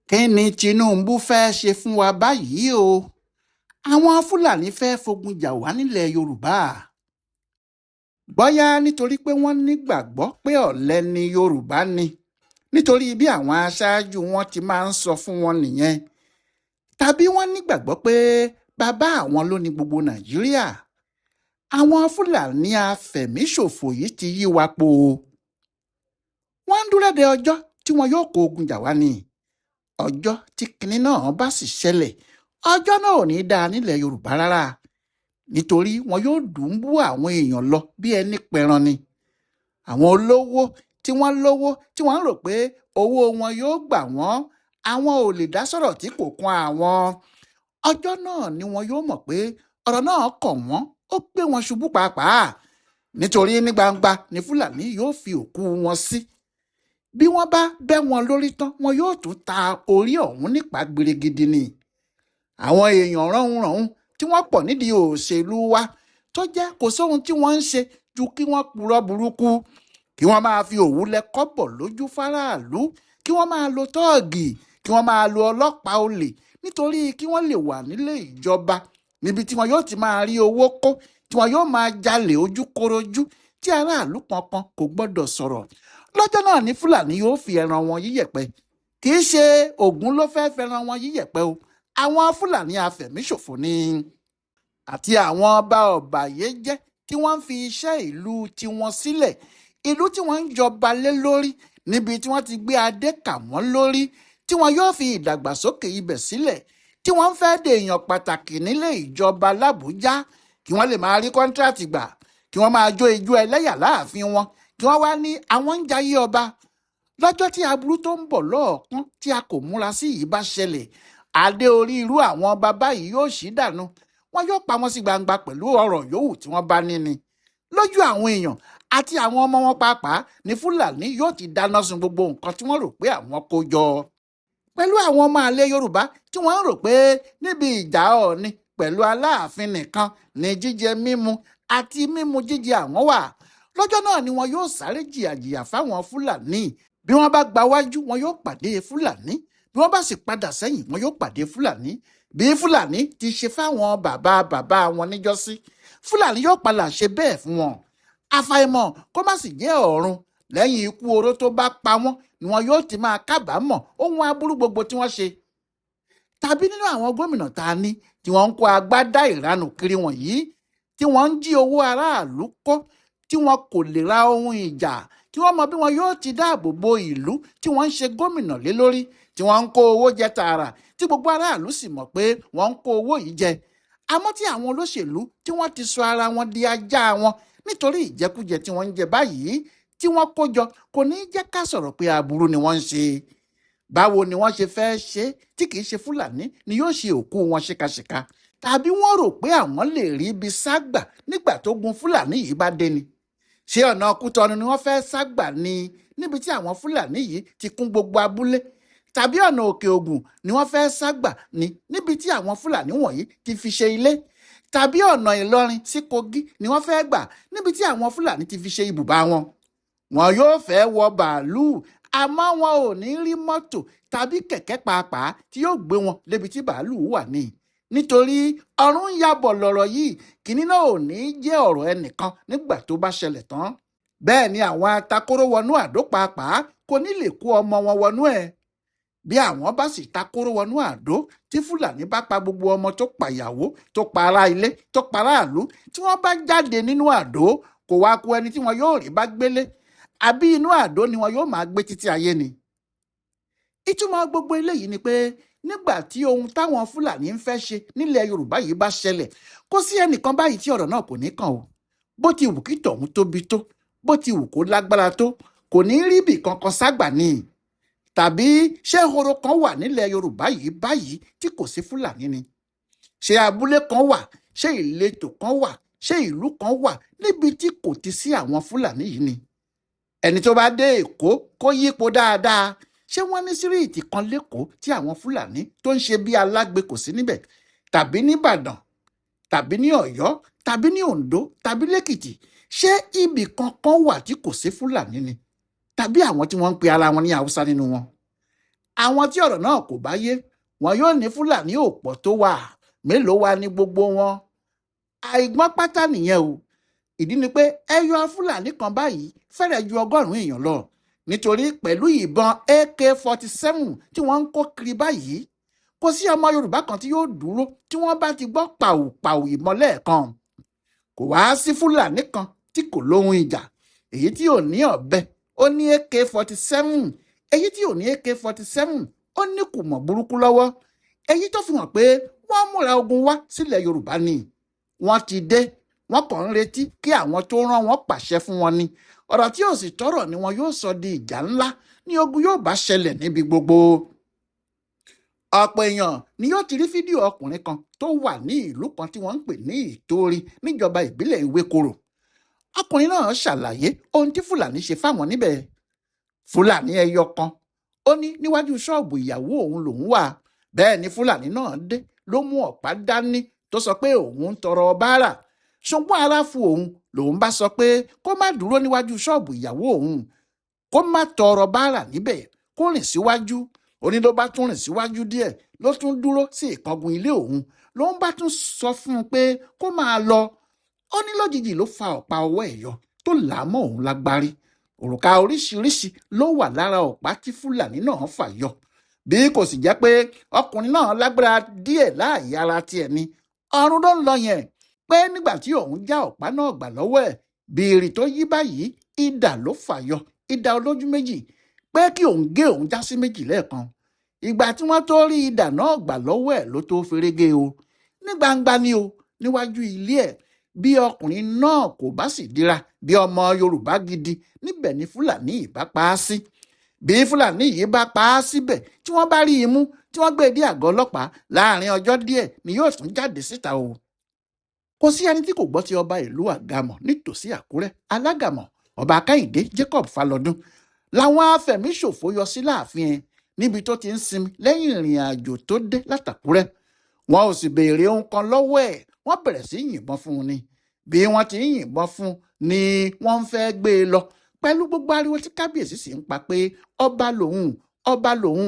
Kín ní Tinubu fẹ́ẹ́ ṣe fún wa báyìí o? Àwọn Fúlàní fẹ́ẹ́ fogun jà wá nílẹ̀ Yorùbá. Bóyá nítorí pé wọ́n nígbàgbọ́ pé ọ̀lẹ ní Yorùbá ni, nítorí bí àwọn aṣáájú wọn ti máa ń sọ fún wọn nìyẹn, tàbí wọ́n nígbàgbọ́ pé bàbá àwọn ló ní gbogbo Nàìjíríà. Àwọn Fúlàní afẹ̀míṣòfò yìí ti yí wa po. Wọ́n ń dúró de ọjọ́ tí wọn yóò kó ogun jà wá ni. Ọjọ́ tí kinní náà bá sì ṣẹlẹ̀, ọjọ́ náà ò ní í dáa nílẹ̀ Yorùbá rárá, nítorí wọn yóò dùńbú àwọn èèyàn lọ bí ẹni pẹran ni. Àwọn olówó tí wọ́n lówó, tí wọ́n ń rò pé owó wọn yóò gbà wọ́n, àwọn ò lè dá sọ̀rọ̀ tí kò kan àwọn. Ọjọ́ náà ni wọn yóò mọ̀ pé ọ̀rọ̀ náà kàn wọ́n, ó gbé wọn ṣubú pàápàá, nítorí ní gbangba ni Fúlàní yóò fi òkú wọn sí. Bí wọ́n bá bẹ́ wọn lórí tán, wọn yóò tún ta orí ọ̀hún nípa gbèrègidì ni. Àwọn èèyàn ránhunrànhun tí wọ́n pọ̀ nídìí òṣèlú wa, tó jẹ́ kò sóhun tí wọ́n ń ṣe ju kí wọ́n purọ́ burúkú, kí wọ́n máa fi òwú lẹ kọ́bọ̀ lójú fáráàlú, kí wọ́n máa lo tọ́ọ̀gì, kí wọ́n máa lo ọlọ́pàá olè, nítorí kí wọ́n lè wà nílé ìjọba níbi tí wọn yóò ti máa rí owó kó, tí wọn yóò máa jalè ojúkorojú, tí aráàlú kankan kò gbọ́dọ̀ sọ̀rọ̀. Lọ́jọ́ náà ní Fúlàní yóò fi ẹran wọn yíyẹ̀pẹ̀. Kì í ṣe Ògún ló fẹ́ẹ́ fẹ́ràn wọn yíyẹ̀pẹ̀ o, àwọn Fúlàní afẹ̀míṣòfò ni, àti àwọn ọba ọ̀bàyéjẹ́ tí wọ́n ń fi iṣẹ́ ìlú tiwọn sílẹ̀, ìlú tí wọ́n ń jọba lé lórí, níbi tí wọ́n ti gbé adé kà wọ́n lórí, tí wọ́n yóò fi ìdàgbàsókè ibẹ̀ sílẹ̀, tí wọ́n ń fẹ́ dèèyàn pàtàkì nílé ìjọba làbújá, kí wọ́n lè máa rí kọ́ńtíráàtì gbà, kí wọ́n máa jó ijó ẹlẹ́yà láàfin wọn, kí wọ́n wá ní àwọn ń jayé ọba. Lọ́jọ́ tí aburú tó ń bọ̀ lọ́ọ̀kán tí a kò múra sí yìí bá ṣẹlẹ̀, adé orí irú àwọn bàbá yìí yóò ṣí dànù. Wọn yóò pa wọn sí gbangba pẹ̀lú ọ̀rọ̀ yòówù tí wọ́n bá ní ni. Lójú àwọn èèyàn àti àwọn ọmọ wọn pàápàá ní Fúlàní yóò ti dáná sun gbogbo nǹkan tí wọ́n rò pé àwọn kó jọ. Pẹ̀lú àwọn ọmọ àlè Yorùbá tí wọ́n ń rò pé níbi ìjà Ọọ̀ni pẹ̀lú Aláàfin nìkan ní jíjẹ mímu àti mímu jíjẹ àwọn wà. Lọ́jọ́ náà ni wọn yóò sáré jìyàjìyà fáwọn Fúlàní. Bí wọ́n bá gba wájú, wọn yóò pàdé Fúlàní. Bí wọ́n bá sì padà sẹ́yìn, wọn yóò pàdé Fúlàní. Bí Fúlàní ti ṣe fáwọn bàbá bàbá wọn níjọ́sí, Fúlàní yóò padà ṣe bẹ́ẹ̀ fún wọn. Àfàìmọ̀ kó má sì jẹ́ ọ̀run lẹ́yìn ikú oró tó bá pa wọ́n ni wọn yóò ti máa kábàámọ̀ ohun aburú gbogbo tí wọ́n ṣe. Tàbí nínú àwọn gómìnà tá a ní tí wọ́n ń kó agbádá ìranù kiri wọ̀nyí, tí wọ́n ń jí owó aráàlú kó, tí wọn kò lè ra ohun ìjà, kí wọ́n mọ bí wọn yóò ti dáàbò bo ìlú tí wọ́n ń ṣe gómìnà lé lórí, tí wọ́n ń kó owó jẹ tààrà, tí gbogbo aráàlú sì mọ̀ pé wọ́n ń kó owó yìí jẹ. Àmọ́ tí àwọn olóṣèlú tí wọ́n ti sọ ara wọn di ajá wọn nítorí ìjẹkújẹ tí wọ́n ń jẹ báyìí tí wọ́n kó jọ, kò ní í jẹ́ ká sọ̀rọ̀ pé aburú ni wọ́n ń ṣe. Báwo ni wọ́n ṣe fẹ́ ṣe tí kì í ṣe Fúlàní ni yóò ṣe òkú wọn ṣìkàṣìkà? Tàbí wọ́n rò pé àwọn lè rí ibi ságbà nígbà tó gun Fúlàní yìí bá dé ni? Ṣé ọ̀nà Kútọ́nù ni wọ́n fẹ́ ságbà ni, níbi tí àwọn Fúlàní yìí ti kún gbogbo abúlé? Tàbí ọ̀nà Òkè Ògùn ni wọ́n fẹ́ ságbà ni, níbi tí àwọn Fúlàní wọ̀nyí ti fi ṣe ilé? Tàbí ọ̀nà Ìlọrin sí Kogi ni wọ́n fẹ́ gbà, níbi tí àwọn Fúlàní ti fi ṣe ibùba wọn? Wọn yóò fẹ́ wọ bàálùú, àmọ́ wọn ò ní rí mọ́tò tàbí kẹ̀kẹ́ pàápàá tí yóò gbé wọn débi tí bàálùú wà ní. Nítorí ọ̀run ń yabọ̀ lọ̀rọ̀ yìí, kínní náà ò ní jẹ́ ọ̀rọ̀ ẹnìkan nígbà tó bá ṣẹlẹ̀ tán. Bẹ́ẹ̀ ni àwọn atakóró wọnú àdó pàápàá kò ní lè kó ọmọ wọn wọnú ẹ̀. Bí àwọn bá sì takóró wọnú àdó, tí Fúlàní bá pa gbogbo ọmọ, tó pàyàwó, tó pa ará ilé, tó pa aráàlú, tí wọ́n bá jáde nínú àdó, kò wá ku ẹni tí wọn yóò rí bá gbélé, àbí inú àdó ni wọn yóò máa gbé títí ayé ni? Ìtumọ̀ gbogbo eléyìí ni pé nígbà tí ohun táwọn Fúlàní ń fẹ́ ṣe nílẹ̀ Yorùbá yìí bá ṣẹlẹ̀, kò sí ẹnìkan báyìí tí ọ̀rọ̀ náà kò ní kàn o. Bó ti wù kí tọ̀hún tóbi tó, bó ti wù kó lágbára tó, kò ní rí ibì kankan ságbà ni. Tàbí ṣé horo kan wà nílẹ̀ Yorùbá yìí báyìí tí kò sí Fúlàní ni? Ṣé abúlé kan wà, ṣé ìletò kan wà, ṣé ìlú kan wà níbi tí kò ti sí àwọn Fúlàní yìí ni? Ẹni tó bá dé Èkó kó yípo dáadáa. Ṣé wọ́n ní síríìtì kan lÉkòó tí àwọn Fúlàní tó ń ṣe bí alágbe kò sí níbẹ̀? Tàbí nìbàdàn, tàbí ní Ọ̀yọ́, tàbí ní Oǹdó, tàbí lẹ́kìtì, ṣé ibì kankan wà tí kò sí Fúlàní ni, tàbí àwọn tí wọ́n ń pe ara wọn ní Haúsá nínú wọn? Àwọn tí ọ̀rọ̀ náà kò bá yé wọn yóò ní Fúlàní ò pọ̀ tó wà, mélòó wá ní gbogbo wọn. Àìgbọ́n pátá nìyẹn o. Ìdí ni pé ẹyọ Fúlàní kan báyìí fẹ́rẹ̀ ju 100 èèyàn lọ, nítorí pẹ̀lú ìbọn AK-47 tí wọ́n ń kó kiri báyìí, kò sí ọmọ Yorùbá kan tí yóò dúró tí wọ́n bá ti gbọ́ pàùpàù ìbọn lẹ́ẹ̀kan. Kò wá sí Fúlàní kan tí kò lóhun ìjà, èyí tí ò ní ọ̀bẹ ó ní AK-47, èyí tí ò ní AK-47 ó ní kùmọ̀ burúkú lọ́wọ́, èyí tó fi hàn pé wọ́n múra ogun wá sílẹ̀ Yorùbá ni. Wọ́n ti dé, wọ́n kàn ń retí kí àwọn tó rán wọn pàṣẹ fún wọn ni. Ọ̀rọ̀ tí ò sì tọ́rọ̀ ni wọn yóò sọ di ìjà ńlá ní ogun yóò bá ṣẹlẹ̀ níbi gbogbo. Ọ̀pọ̀ èèyàn ni yóò ti rí fídíò ọkùnrin kan tó wà ní ìlú kan tí wọ́n ń pè ní Ìtorí níjọba ìbílẹ̀ Ìwékorò. Ọkùnrin náà ṣàlàyé ohun tí Fúlàní ṣe fáwọn níbẹ̀. Fúlàní ẹyọ kan ó ní níwájú ṣọ́ọ̀bù ìyàwó òun lòún wà. Bẹ́ẹ̀ ni Fúlàní náà dé ló mú ọ̀pá dání tó sọ pé òun ń tọrọ báárà, ṣùgbọ́n ara fu òun lòun bá sọ pé kó má dúró níwájú ṣọ́ọ̀bù ìyàwó òun, kó má tọrọ báárà níbẹ̀, kó rìn síwájú. Ó ní ló bá tún rìn síwájú díẹ̀ ló tún dúró sí ìkángun ilé òun, lòun bá tún sọ fún un pé kó máa lọ. Ó ní lójijì ló fa ọ̀pá ọwọ́ ẹ̀ yọ tó là á mọ́ òun lágbárí. Òrùka oríṣiríṣi ló wà lára ọ̀pá tí Fúlàní náà fà yọ. Bí kò sì jẹ́ pé ọkùnrin náà lágbára díẹ̀ láàyè ara tiẹ̀ ni, ọ̀run ló ń lọ yẹn. Pé nígbà tí òun já ọ̀pá náà gbà lọ́wọ́ ẹ̀, bìrì tó yí báyìí, idà ló fà yọ, idà olójú méjì, pé kí òun gé òun já sí méjì lẹ́ẹ̀kan. Ìgbà tí wọ́n tó rí idà náà gbà lọ́wọ́ ẹ̀ ló tó ferege o. Ní gbangba ni o, níwájú ilé ẹ̀. Bí ọkùnrin náà kò bá sì dira bí ọmọ Yorùbá gidi, níbẹ̀ ni Fúlàní ìbá pa á sí. Bí Fúlàní yìí bá pa á síbẹ̀ tí wọ́n bá rí i mú tí wọ́n gbé e dé àgọ́ ọlọ́pàá, láàrin ọjọ́ díẹ̀ ni yóò tún jáde síta o. Kò sí ẹni tí kò gbọ́ ti ọba ìlú Àgàmọ̀ nítòsí Àkúrẹ́, Alágàmọ̀, ọba Kẹ́hìndé Jacob Falọdún làwọn afẹ̀míṣòfò yọ sí láàfin ẹ̀ níbi tó ti ń sinmi lẹ́yìn ìrìn àjò tó dé látàkúrẹ́. Wọn ò sì béèrè ohun kan lọ́wọ́ ẹ̀, wọ́n bẹ̀rẹ̀ sí yìnbọn fún un ni. Bí wọ́n ti ń yìnbọn fún un ni wọ́n ń fẹ́ gbé e lọ pẹ̀lú gbogbo ariwo tí kábíyèsí sì ń pa pé ọba lòun, ọba lòun.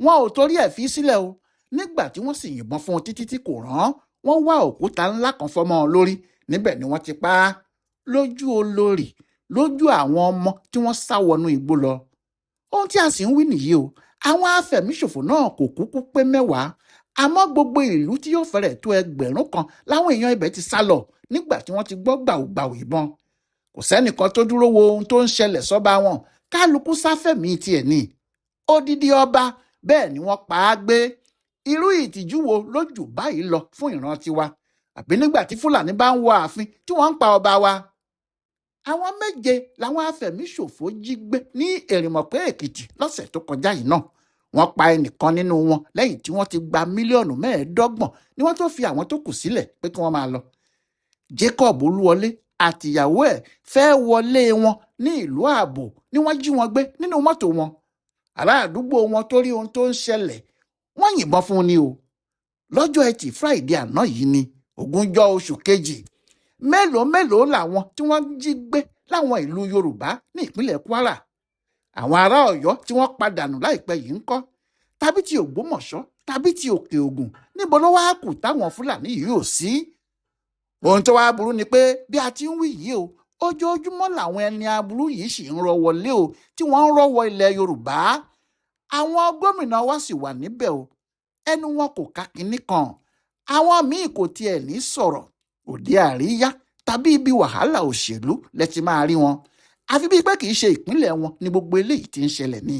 Wọn ò torí ẹ̀ fi sílẹ̀ o. Nígbà tí wọ́n sì yìnbọn fún un títí tí kò rán, wọ́n wá òkúta ńlá kan fọmọ lórí, níbẹ̀ ni wọ́n ti pa á lójú olórí, lójú àwọn ọmọ tí wọ́n sá wọnú igbó lọ. Ohun tí a sì ń wí nìyí o, àwọn afẹ̀míṣòfò náà kò kúkú pé 10, àmọ́ gbogbo ìlú tí yóò fẹ́rẹ̀ tó 1,000 láwọn èèyàn ibẹ̀ ti sá lọ nígbà tí wọ́n ti gbọ́ gbàùgbàù ìbọn. Kò sẹ́nìkan tó dúró wo ohun tó ń ṣẹlẹ̀ sọ́ba wọn, kálukú sáfẹ̀mí tiẹ̀ ni. Odidi ọba bẹ́ẹ̀ ni wọ́n pa á gbé. Irú ìtìjú wo ló jù báyìí lọ fún ìran tiwa? Àbí nígbà tí Fúlàní bá ń wọ ààfin tí wọ́n ń pa ọba wa? Àwọn 7 làwọn afẹ̀míṣòfò jí gbé ní Èrìnmọ̀pẹ́ Èkìtì lọ́sẹ̀ tó kọjá yìí náà. Wọ́n pa ẹnìkan nínú wọn lẹ́yìn tí wọ́n ti gba 25 mílíọ̀nù ni wọ́n tó fi àwọn tó kù sílẹ̀ pé kí wọ́n máa lọ. Jacob Olúwọlé àtìyàwó ẹ̀ fẹ́ wọlé wọn ní ìlú Ààbò ni wọ́n jí wọn gbé nínú mọ́tò wọn. Ará àdúgbò wọn tó rí ohun tó ń ṣẹlẹ̀ wọ́n yìnbọn fún un ni o. Lọ́jọ́ Ẹtì Friday àná yìí ni 20 oṣù kejì. Mélòó mélòó làwọn tí wọ́n jí gbé láwọn ìlú Yorùbá ní ìpínlẹ̀ Kwara. Àwọn ará Ọ̀yọ́ tí wọ́n padànù láìpẹ́ yìí ń kọ́, tàbí ti Ògbómọ̀ṣọ́, tàbí ti Òkè Ògùn, níbo ló wá kù táwọn Fúlàní yìí ò sí? Ohun tó wá burú ni pé bí a ti ń wí yìí o, ojoojúmọ́ làwọn ẹni aburú yìí sì ń rọ́ wọlé o, tí wọ́n ń rọ́wọ́ ilẹ̀ Yorùbá. Àwọn gómìnà wa sì wà níbẹ̀ o, ẹnu wọn kò ká kinní kan. Àwọn míì kò tiẹ̀ ní sọ̀rọ̀. Òde àríyá tàbí ibi wàhálà òṣèlú lẹ ti máa rí wọn. Àfi bíi pé kì í ṣe ìpínlẹ̀ wọn ni gbogbo eléyìí ti ń ṣẹlẹ̀ ní.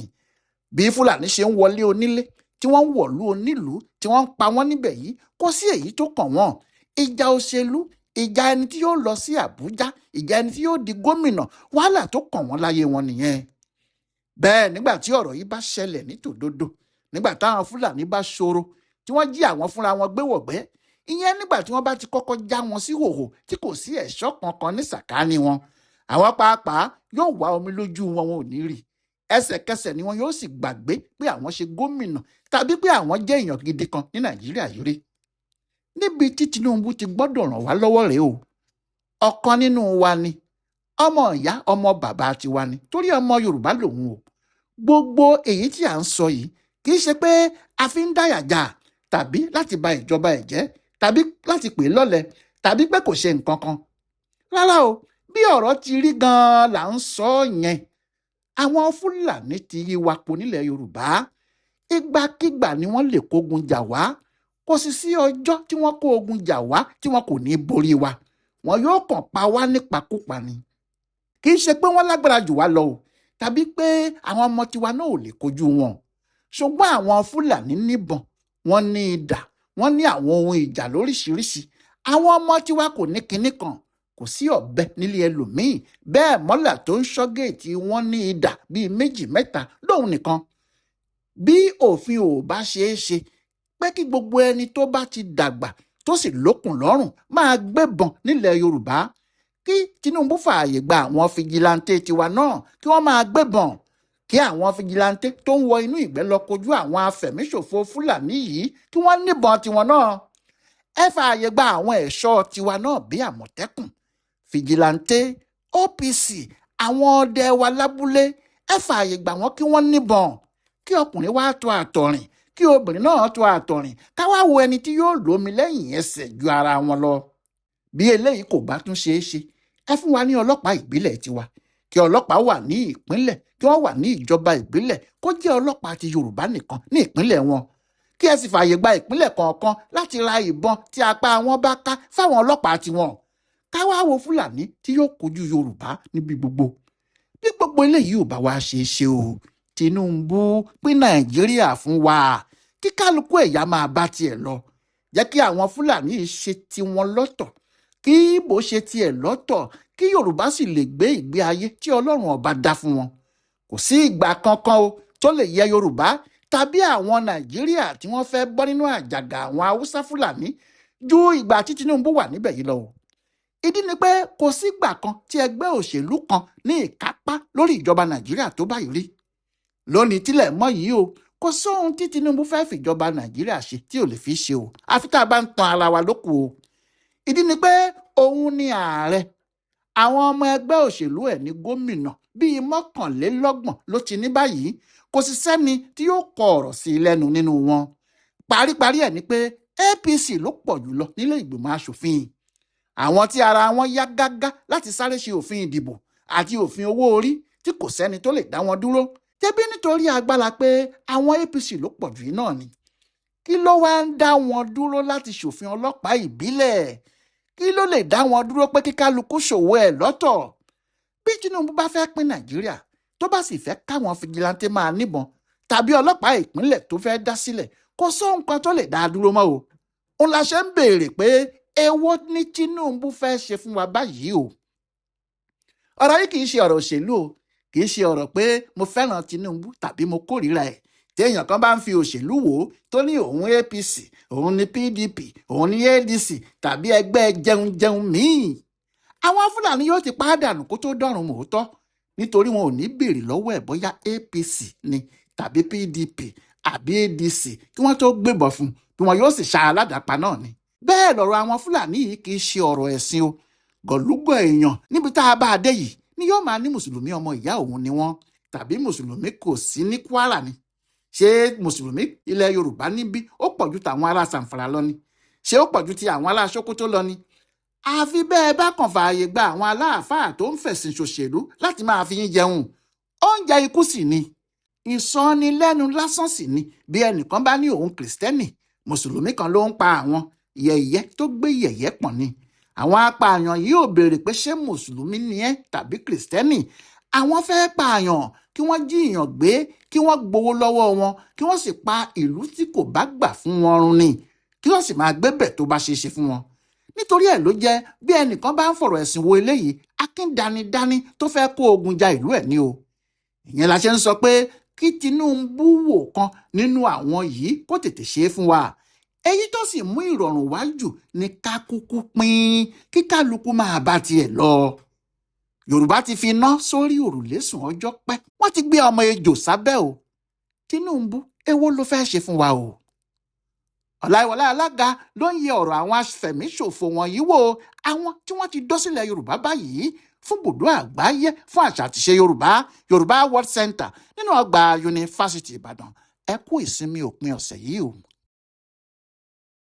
Bí Fúlàní ṣe ń wọlé onílé, tí wọ́n ń wọ̀lú onílùú, tí wọ́n ń pa wọ́n níbẹ̀ yìí, kò sí èyí tó kàn wọ́n. Ìjà òṣèlú, ìjà ẹni tí yóò lọ sí Àbújá, ìjà ẹni tí yóò di gómìnà, wàhálà tó kàn wọ́n láyé wọn nìyẹn. Bẹ́ẹ̀ nígbà tí ọ̀rọ̀ yìí bá ṣẹlẹ̀ ní tòdodo, nígbà táwọn Fúlàní bá ṣòro, tí wọ́n jí àwọn fúnra wọn gbé wọ̀gbẹ́, ìyẹn nígbà tí wọ́n bá ti kọ́kọ́ já wọn sí hòhò tí kò sí ẹ̀ṣọ́ kankan ní sàkání wọn. Àwọn pàápàá yóò wá omi lójú wọn, wọn ò ní rí. Ẹsẹ̀kẹsẹ̀ ni wọn yóò sì gbàgbé pé àwọn ṣe gómìnà tàbí pé àwọn jẹ́ èèyàn gidi kan ní Nàìjíríà yìí rí. Níbi tí Tinubu ti gbọ́dọ̀ ràn wá lọ́wọ́ rèé o. Ọ̀kan nínú wa ni, ọmọ ìyá ọmọ bàbá tiwa ni, torí ọmọ Yorùbá lòun o. Gbogbo èyí tí à ń sọ yìí Kì í ṣe pé a fi ń dáyà jà tàbí láti ba ìjọba ẹ̀ jẹ́ tàbí láti pè é lọ́lẹ tàbí pé kò ṣe nǹkan kan. Rárá o, bí ọ̀rọ̀ ti rí gan-an là ń sọ yẹn. Àwọn Fúlàní ti yí wa po nílẹ̀ Yorùbá. Ìgbàkigbà ni wọ́n lè kógun jà wá. Kò sì sí ọjọ́ tí wọ́n kó ogun jà wá tí wọn kò ní borí wa. Wọn yóò kàn pa wá nípakúpa ni. Kì í ṣe pé wọ́n lágbára jù wá lọ o, tàbí pé àwọn ọmọ tiwa náà ò lè kojú wọn. Ṣùgbọ́n àwọn Fúlàní níbọn, wọ́n ní idà, wọ́n ní àwọn ohun ìjà lóríṣiríṣi. Àwọn ọmọ tiwa kò ní kinní kan, kò sí ọ̀bẹ nílé ẹlòmíín. Bẹ́ẹ̀ mọ́là tó ń ṣọ́ géètì wọn ní idà bíi méjì mẹ́ta lóun nìkan. Bí òfin ò bá ṣeé ṣe pé kí gbogbo ẹni tó bá ti dàgbà tó sì lókun lọ́rùn máa gbébọn nílẹ̀ Yorùbá, kí Tinubu fààyè gba àwọn fìjìláńtẹ́ tiwa náà kí wọ́n máa gbébọn, kí àwọn fìjìláńtẹ́ tó ń wọ inú ìgbẹ́ lọ kojú àwọn afẹ̀míṣòfò Fúlàní yìí kí wọ́n níbọn tiwọn náà. Ẹ fààyè gba àwọn ẹ̀ṣọ́ tiwa náà bí Àmọ̀tẹ́kùn, fìjìláńtẹ́, OPC, àwọn ọdẹ wa lábúlé, ẹ fààyè gbà wọ́n kí wọ́n níbọn, kí ọkùnrin wá tó àtọ̀rìn, kí obìnrin náà tó àtọ̀rìn, ká wá wo ẹni tí yóò lómi lẹ́yìn ẹsẹ̀ ju ara wọn lọ. Bí eléyìí kò bá tún ṣeé ṣe, ẹ fún wa ní ọlọ́pàá ìbílẹ̀ tiwa, kí ọlọ́pàá wà ní ìpínlẹ̀, kí wọ́n wà ní ìjọba ìbílẹ̀, kó jẹ́ ọlọ́pàá ti Yorùbá nìkan ní ìpínlẹ̀ wọn, kí ẹ sì fààyè gba ìpínlẹ̀ kọ̀ọ̀kan láti ra ìbọn tí apá wọn bá ká fáwọn ọlọ́pàá tiwọn, ká wá wo Fúlàní tí yóò kojú Yorùbá níbi gbogbo. Bí gbogbo eléyìí ò bá wá ṣeé ṣe o, Tinubu pín Nàìjíríà fún wa, kí kálukú ẹ̀yà máa bá tiẹ̀ lọ. Jẹ́ kí àwọn Fúlàní ṣe tiwọn lọ́tọ̀, kí Ìgbò ṣe tiẹ̀ lọ́tọ̀, kí Yorùbá sì lè gbé ìgbé ayé tí Ọlọ́run ọba dá fún wọn. Kò sí ìgbà kankan o tó lè yẹ Yorùbá tàbí àwọn Nàìjíríà tí wọ́n fẹ́ bọ́ nínú àjàgà àwọn Haúsá Fúlàní ju ìgbà tí Tinubu wà níbẹ̀ yìí lọ o. Ìdí ni pé kò sígbà kan tí ẹgbẹ́ òṣèlú kan ní ìkápá lórí ìjọba Nàìjíríà tó báyìí rí. Lónìí tílẹ̀ mọ́ yìí o, kò sóhun tí Tinubu fẹ́ fìjọba Nàìjíríà ṣe tí ò lè fi ṣe o, àfi tá a bá ń tan ara wa lókù o. Ìdí ni pé òun ni ààrẹ. Àwọn ọmọ ẹgbẹ́ òṣèlú ẹ̀ ní gómìnà bíi 31 ló ti ní báyìí, kò sì sẹ́ni tí yóò kọ ọ̀rọ̀ sí i lẹ́nu nínú wọn. Paríparí ẹ̀ ni pé APC ló pọ̀ jùlọ nílé ìgbìmọ̀ aṣòfin. Àwọn tí ara wọn yá gágá láti sáré ṣe òfin ìdìbò àti òfin owó orí tí kò sẹ́ni tó lè dá wọn dúró. Tẹ́bí nítorí agbára pé àwọn APC ló pọ̀ jù náà ni. Kí ló wá ń dá wọn dúró láti ṣòfin ọlọ́pàá ìbílẹ̀? Kí ló lè dá wọn dúró pé kí kálukú ṣòwò ẹ̀ lọ́tọ̀? Bí Tinubu bá fẹ́ pín Nàìjíríà, tó bá sì fẹ́ káwọn fìjìláńtẹ́ máa níbọn tàbí ọlọ́pàá ìpínlẹ̀ tó fẹ́ dá sílẹ̀, kò sóhun kan tó lè dá a dúró mọ́ o. Òun la ṣe ń béèrè pé èwo ni Tinubu fẹ́ ṣe fún wa báyìí o. Ọ̀rọ̀ yìí kì í ṣe ọ̀rọ̀ òṣèlú o, kì í ṣe ọ̀rọ̀ pé mo fẹ́ràn Tinubu tàbí mo kórìíra ẹ̀. Téèyàn kan bá ń fi òṣèlú wò ó tó ní òun APC, òun ní PDP, òun ní ADC tàbí ẹgbẹ́ jẹunjẹun míì, àwọn Fúlàní yóò ti pàdánù kó tó dọ̀run mòótọ́, nítorí wọn ò ní béèrè lọ́wọ́ ẹ̀ bóyá APC ni tàbí PDP àbí ADC kí wọ́n tó gbébọn fún un, bí wọn yóò sì ṣá aládàápa náà ni. Bẹ́ẹ̀ lọ̀rọ̀ àwọn Fúlàní yìí kì í ṣe ọ̀rọ̀ ẹ̀sìn o. Gọ̀lúgọ̀ èèyàn níbi tá a bá a dé yìí ni yóò máa ní mùsùlùmí ọmọ ìyá òun ni wọ́n, tàbí mùsùlùmí kò sí ní Kwara ni. Ṣé mùsùlùmí ilẹ̀ Yorùbá níbí ó pọ̀ ju tàwọn ará Sàǹfàrà lọ ni? Ṣé ó pọ̀ ju ti àwọn ará Sókótó lọ ni? Àfi bẹ́ẹ̀ bá kàn fààyè gba àwọn aláàfáà tó ń fẹ̀sìn ṣòṣèlú láti máa fi yín jẹun. Oúnjẹ ikú sì ni. Ìsọnilẹ́nu lásán sì ni bí ẹnìkan bá ní òun kìrìsìtẹ́nì, mùsùlùmí kan ló ń pa àwọn, yẹ̀yẹ́ tó gbé yẹ̀yẹ́ pọ̀n ni. Àwọn apààyàn yìí ò béèrè pé ṣé mùsùlùmí ni ẹ́ tàbí kìrìsìtẹ́nì. Àwọn fẹ́ pààyàn kí wọ́n jí èèyàn gbé, kí wọ́n gbowó lọ́wọ́ wọn, kí wọ́n sì pa ìlú tí kò bá gbà fún wọn run ni, kí wọ́n sì máa gbébẹ̀ tó bá ṣeé ṣe fún wọn. Nítorí ẹ̀ ló jẹ́ bí ẹnìkan bá ń fọ̀rọ̀ ẹ̀sìn wo eléyìí, akíndanidání tó fẹ́ kó ogun ja ìlú ẹ̀ ní o. Ìyẹn la ṣe ń sọ pé kí Tinubu wò kan nínú àwọn yìí kó tètè ṣe é fún wa. Èyí tó sì mú ìrọ̀rùn wá jù ni ká kúkú pín, kí kálukú máa bá tiẹ̀ lọ. Yorùbá ti fi iná sórí òrùlé sùn ọjọ́ pẹ́, wọ́n ti gbé ọmọ ejò sábẹ́ o. Tinubu, èwo ló fẹ́ ṣe fún wa o? Ọláìwọlá Alága ló ń yẹ ọ̀rọ̀ àwọn afẹ̀míṣòfò wọ̀nyí wò, àwọn tí wọ́n ti dó sílẹ̀ Yorùbá báyìí fún bùdó àgbáyé fún àṣà àtiṣe Yorùbá, Yorùbá World Center nínú ọgbà Yunifásítì Ìbàdàn. Ẹ kú ìsinmi òpin ọ̀sẹ̀ yìí o.